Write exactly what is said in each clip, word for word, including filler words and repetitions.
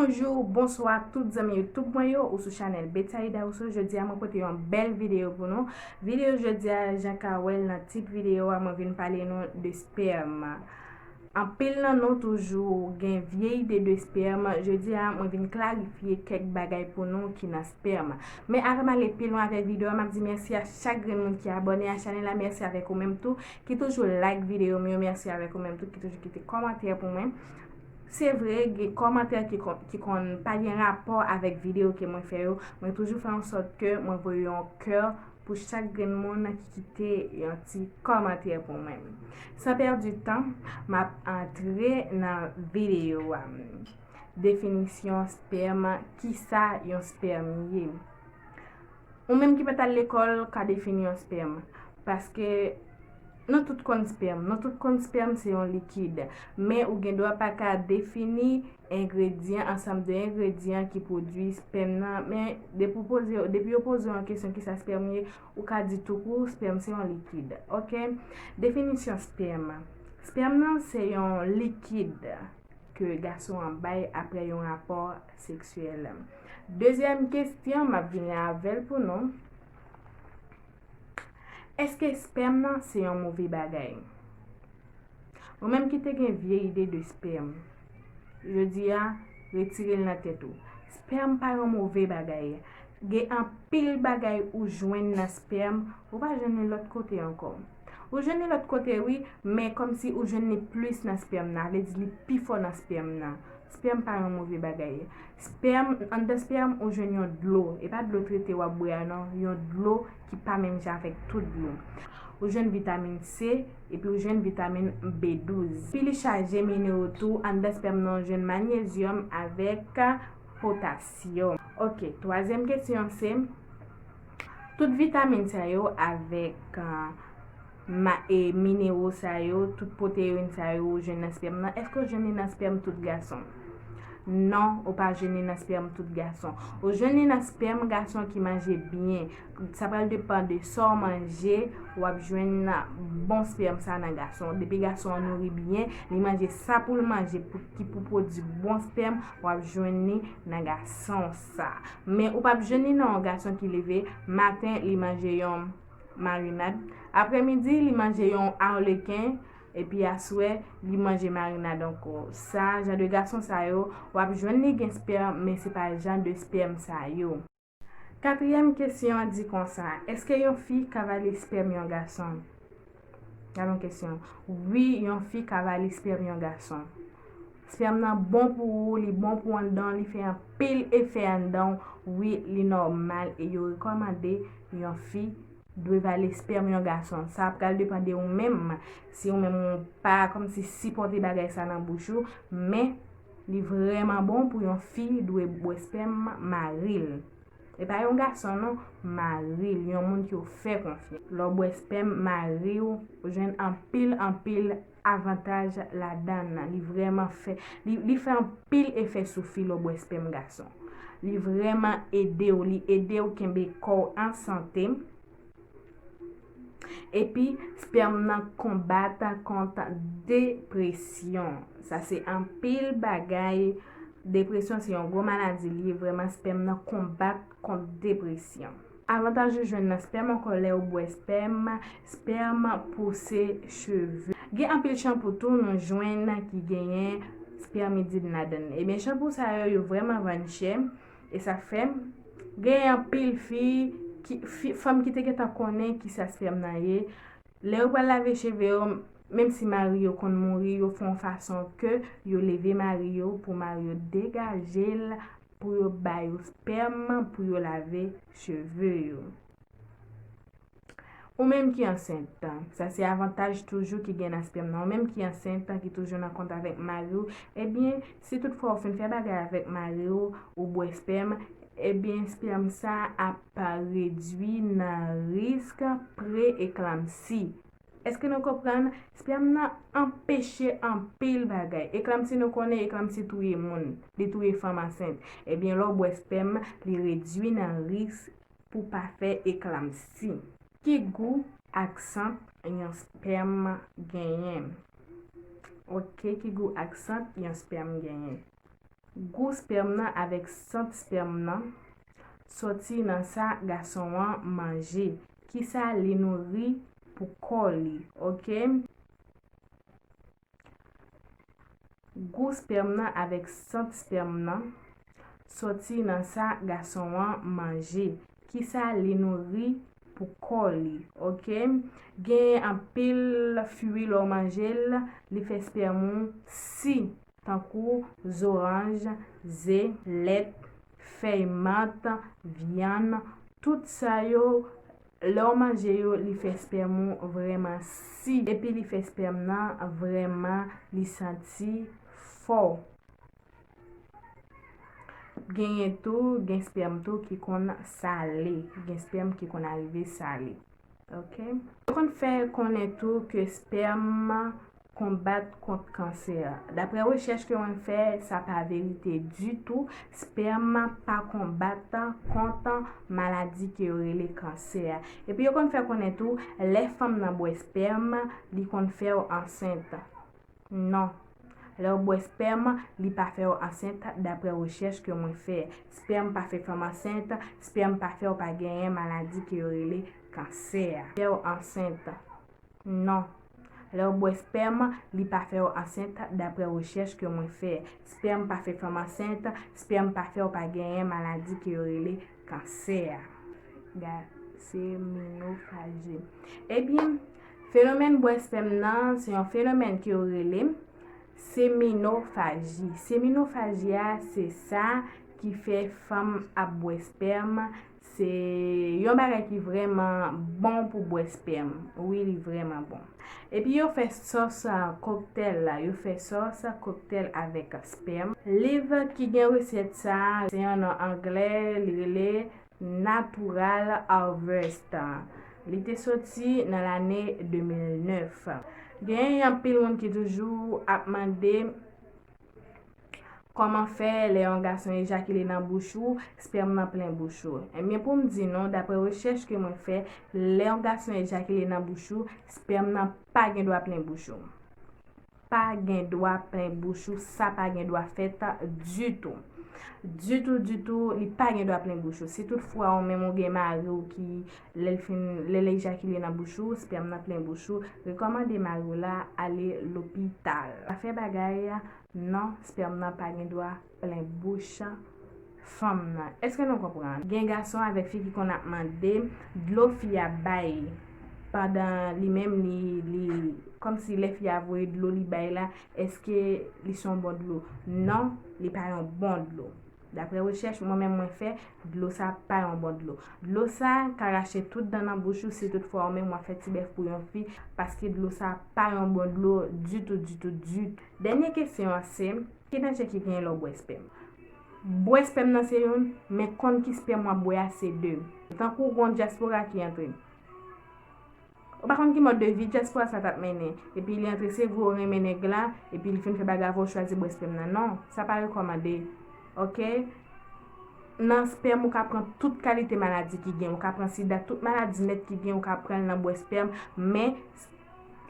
Bonjou, bonswa tout zanmi YouTube mwen yo, ou sou chanèl Betsaïda Rousseau. Jodi a mwen pote yon bèl videyo pou nou. Videyo jodi a, jan ka wè l nan tit videyo a, mwen vin pale nou de spèm. Anpil nan nou toujou gen vye ide de spèm. Jodi a, mwen vin klarifye kèk bagay pou nou ki nan spèm. Men avan m ale pi lwen avèk videyo a, m ap di mèsi a chak grenn moun ki abòne a chanèl la. Mèsi avèk ou menm tou ki toujou like videyo m yo. Mèsi avèk ou menm tou ki toujou kite kòmantè pou mwen. Se vre, gen kòmantè ki kon, ki konn pa gen rapò avèk videyo ke mwen fè yo. Mwen toujou fè an sòt ke mwen voye yon kè pou chak grenn moun ki kite yon ti kòmantè pou mwen. San pèdi tan, m ap antre nan videyo a. Definisyon spèm, kisa yon spèm ye? Ou menm ki pa t al lekòl ka defini yon spèm. Paske nou tout konn spèm. Nou tout konn spèm se yon likid. Men ou gen dwa pa ka defini engredyan, ansanm de engredyan ki pwodui spèm nan. Men depi w poze, depi yo poze w yon kesyon kisa spèm ye, ou ka di toukou spèm se yon likid. Oke? Definisyon spèm. Spèm nan se yon likid ke gason an bay apre yon rapò seksyèl. Dezyèm kesyon, m ap vini avè l pou nou. Èske spèm nan se yon move bagay? Ou menm ki te gen vye ide de spèm, jodi a, retire l nan tèt ou. Spèm pa yon move bagay. Gen anpil bagay ou jwenn nan spèm, ou pa jwenn li lòt kote ankò. Ou jwenn li lòt kote, wi, men kòmsi ou jwenn li plis nan spèm nan, vle di li pi fò nan spèm nan. Spèm pa yon move bagay. Spèm, anndan spèm, ou jwenn yon dlo. E pa dlo trete w ap bwè a, non. Yon dlo ki pa menm jan avèk tout dlo. Ou jwenn vitamin C, epi ou jwenn vitamin B douz. Epi li chaje minewo tou, anndan spèm nan, ou jwenn manyezyòm avèk potasyòm. Oke, twazyèm kesyon se, tout vitamin sa yo avèk, ah, ma, e minewo sa yo, tout pwoteyin sa yo ou jwenn nan spèm nan, èske ou jwenn li nan spèm tout gason? Non, ou pa jwenn li nan spèm tout gason. Ou jwenn li nan spèm gason ki manje byen. Sa pral depann de sa w manje, w ap jwenn bon spèm sa nan gason. Depi gason an nouri byen, li manje sa pou l manje, pou, ki pou pwodui bon spèm, w ap jwenn li nan gason sa. Men ou p ap jwenn li nan yon gason ki leve maten, li manje yon marinad. Aprèmidi, li manje yon arleken, epi aswè, li manje marinad ankò. Sa, jan de gason sa yo, w ap jwenn li gen spèm, men se pa jan de spèm sa yo. Katriyèm kesyon an di konsa, èske yon fi ka vale spèm yon gason? Gade yon kesyon. Wi, yon fi ka vale spèm yon gason. Spèm nan bon pou ou, li bon pou anndan w, li fè anpil efè anndan w. Wi, li nòmal e yo rekòmande yon fi dwe vale spèm yon gason. Sa pral depann de ou menm. Si ou menm ou pa kòmsi sipòte bagay sa nan bouch ou, men li vrèman bon pou yon fi dwe bwè spèm mari l. E pa yon gason non, mari l, yon moun ke w fè konfyans. Lè w bwè spèm mari w, ou jwenn anpil, anpil avantaj ladan l. Li vrèman fè, li, li fè anpil efè sou fi lè w bwè spèm gason. Li vrèman ede w, li ede w kenbe kò w an sante. Epi, spèm nan konbat kont depresyon. Sa se anpil bagay. Depresyon se yon gwo maladi li ye, vrèman spèm nan konbat kont depresyon. Avantaj ou jwenn nan spèm ankò lè ou bwè spèm, spèm pouse cheve. Gen anpil chanpou tou nou jwenn ki genyen spèmidin ladan l. Ebyen, chanpou sa yo, yo vrèman vann chè. E sa fè, gen anpil fi, ki, fi, fanm ki te gentan konnen kisa spèm nan ye. Lè yo pral lave cheve yo, menm si mari yo konn mouri, yo fè yon fason ke yo leve mari yo, pou mari yo degaje l, pou yo ba yo spèm, pou yo lave cheve yo. Ou menm ki ansent, sa se avantaj toujou ki gen nan spèm nan. Ou menm ki ansent, ki toujou nan kont avèk mari w, ebyen, si toutfwa ou fin fè bagay avèk mari w, ou bwè spèm, ebyen, spèm sa ap redui nan risk pre-eklanmsi. Èske nou konprann? Spèm nan anpeche anpil bagay. Eklanmsi, nou konnen eklanmsi touye moun, li touye fanm ansent. Ebyen, lè w bwè spèm, li redui nan risk pou pa fè eklanmsi. Ki gou ak sant yon spèm genyen? Oke, ki gou ak sant yon spèm genyen? Gou spèm nan avèk sant spèm nan sòti nan sa gason an manje, kisa li nouri pou kò li, oke? Gou spèm nan avèk sant spèm nan sòti nan sa gason an manje, kisa li nouri pou kò li, oke? Gen anpil fwi lè w manje l, li fè spèm ou si, tankou zoranj, ze, lèt, fèy mant, vyann, tout sa yo, lè w manje yo, li fè spèm ou vrèman si, epi li fè spèm nan vrèman li santi fò. Genyen tou, gen spèm tou ki konn sale, gen spèm ki konn arive sale. Oke? Yo konn fè konnen tou ke spèm konbat kont kansè. Daprè rechèch ke mwen fè, sa pa verite ditou, spèm pa konbat kont maladi ke yo rele kansè. Epi yo konn fè konnen tou, lè fanm nan bwè spèm, li konn fè w ansent. Non. Lè w bwè spèm, li pa fè w ansent, daprè rechèch ke mwen fè. Spèm pa fè fanm ansent, spèm pa fè w pa genyen maladi ke yo rele kansè. Fè w ansent. Non. Lè w bwè spèm, li pa fè w ansent, daprè rechèch ke mwen fè. Spèm pa fè fanm ansent, spèm pa fè w pa genyen maladi ke yo rele kansè. Ga-, seminofaji. Ebyen, fenomèn bwè spèm nan, se yon fenomèn ke yo rele seminofaji. Seminofaji a, se sa ki fè fanm ap bwè spèm. Se yon bagay ki vrèman bon pou bwè spèm. Wi, li vrèman bon. Epi yo fè sòs, ah, koktèl la. Yo fè sòs koktèl avèk spèm. Liv ki gen resèt sa, se yon non anglè, li rele Natural Harvest. Li te soti nan lane de mil nèf. Gen anpil moun ki toujou ap mande kòman fè lè yon gason ejakile nan bouch ou, spèm nan plen bouch ou. Ebyen, pou m di nou, daprè rechèch ke mwen fè, lè yon gason ejakile nan bouch ou, spèm nan pa gen dwa plen bouch ou. Pa gen dwa plen bouch ou, sa pa gen dwa fèt ditou. Ditou, ditou, li pa gen dwa plen bouch ou. Si toutfwa ou menm ou gen mari w ki, lè l fin, lè l ejakile nan bouch ou, spèm nan plen bouch ou, rekòmande mari w la ale lopital. Pa fè bagay non, spèm nan pa gen dwa plen bouch fanm nan. Èske nou konprann? Gen gason avèk fi ki konn ap mande dlo fi a bay pandan li menm li, li, kòmsi lè fi a voye dlo li bay la, èske li se yon bon dlo? Non, li pa yon bon dlo. Daprè rechèch mwen menm mwen fè, dlo sa pa yon bon dlo. Dlo sa ka rache tout dan nan bouch ou si toutfwa ou menm w ap fè tibèf pou yon fi, paske dlo sa pa yon bon dlo ditou, ditou, ditou. Dènye kesyon an se, ki danje ki genyen lè w bwè spèm? Bwè spèm nan se youn, men konn ki spèm w ap bwè a se de. Tankou w gen yon dyaspora ki antre. Ou pa konn ki mòd de vi dyaspora sa t ap mennen. Epi li antre, se vre w renmen nèg la, epi li fin fè bagay avè w, w chwazi bwè spèm nan. Non, sa pa rekòmande. Oke? Nan spèm, ou ka pran tout kalite maladi ki gen. Ou ka pran sida, tout maladi nèt ki gen, ou ka pran l nan bwè spèm. Men,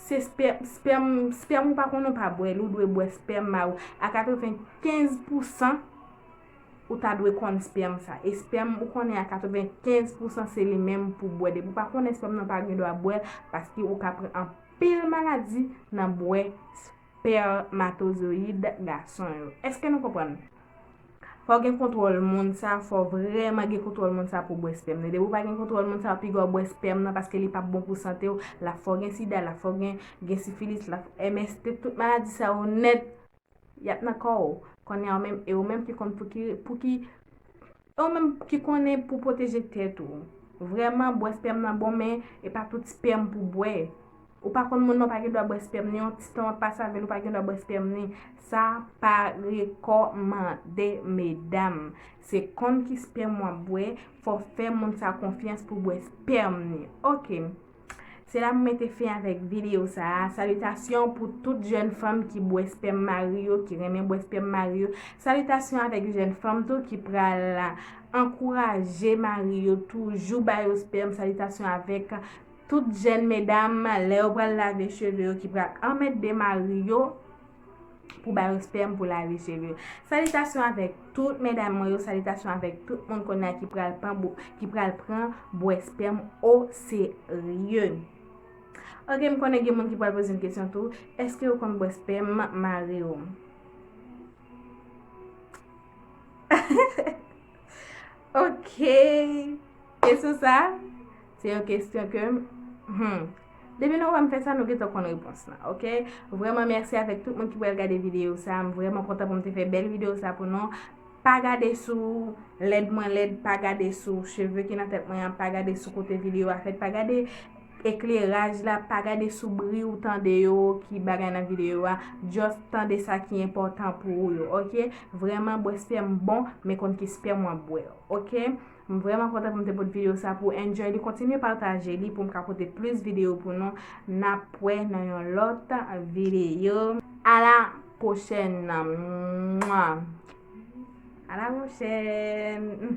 se spèm, spèm, spèm ou pa konnen ou pa bwè l, ou dwe bwè spèm mari w. A katrevenkenz pousan, ou ta dwe konn spèm sa. E spèm ou konnen a katrevenkenz pousan se li menm pou bwè. Depi ou pa konnen spèm nan, pa gen dwa bwè l, paske ou ka pran anpil maladi nan bwè spèmatozoyid gason yo. Èske nou konprann? Fò w gen kontwòl moun sa, fò w vrèman gen kontwòl moun sa pou w bwè spèm nan. Depi w pa gen kontwòl moun sa, piga w bwè spèm nan paske li p ap bon pou sante w. L ap fè w gen sida, l ap fè w gen, gen sifilis, l ap M S T, tout maladi sa yo nèt, y ap nan kò w. Kounye a ou menm, e ou menm ki konn pou ki, pou ki, e ou menm ki konnen pou pwoteje tèt ou. Vrèman, bwè spèm nan bon, men e pa tout spèm pou bwè. Ou pa konn moun nan, ou pa gen dwa bwè spèm ni, yon ti tan w ap pase avè l, ou pa gen dwa bwè spèm ni. Sa pa rekòmande, medam. Se konn ki spèm w ap bwè, fò w fè moun sa konfyans pou bwè spèm ni. Oke. Se la m mete fen avèk videyo sa a. Salitasyon pou tout jèn fanm ki bwè spèm mari yo, ki renmen bwè spèm mari yo. Salitasyon avèk jèn fanm tou ki pral ankouraje mari yo, toujou ba yo spèm. Salitasyon avèk tout jèn medam, lè yo pral lave cheve yo, ki pral anmède mari yo. pou ba yo spèm pou lave cheve. Salitasyon avèk tout medam mwen yo, salitasyon avèk tout moun kounye a ki pral pran bou- ki pral pran bwè spèm oserye. Ok, m konnen gen moun ki pral poze m kesyon tou, èske yo konn bwè spèm mari yo? Ok. Kesyon sa, se yon kesyon ke, hmm, depi nou wè m fè sa, nou gentan konn repons lan, ok? Vrèman mèsi avèk tout moun ki pral gade videyo sa. M vrèman kontan pou m te fè bèl videyo sa pou nou. Pa gade sou lèd mwen lèd, pa gade sou cheve ki nan tèt mwen an, pa gade sou kote videyo a fèt, pa gade ekleraj la, pa gade sou bri ou tande yo ki bagay nan videyo a. Just tande sa ki enpòtan pou ou yo, ok? Vrèman bwè spèm bon, men konn ki spèm w ap bwè, ok? M vrèman kontan pou m te pote videyo sa pou enjoy li. Kontinye pataje li pou m ka pote plis videyo pou nou. N ap wè nan yon lòt videyo. A la pwochèn. Mwa. A la pwochèn.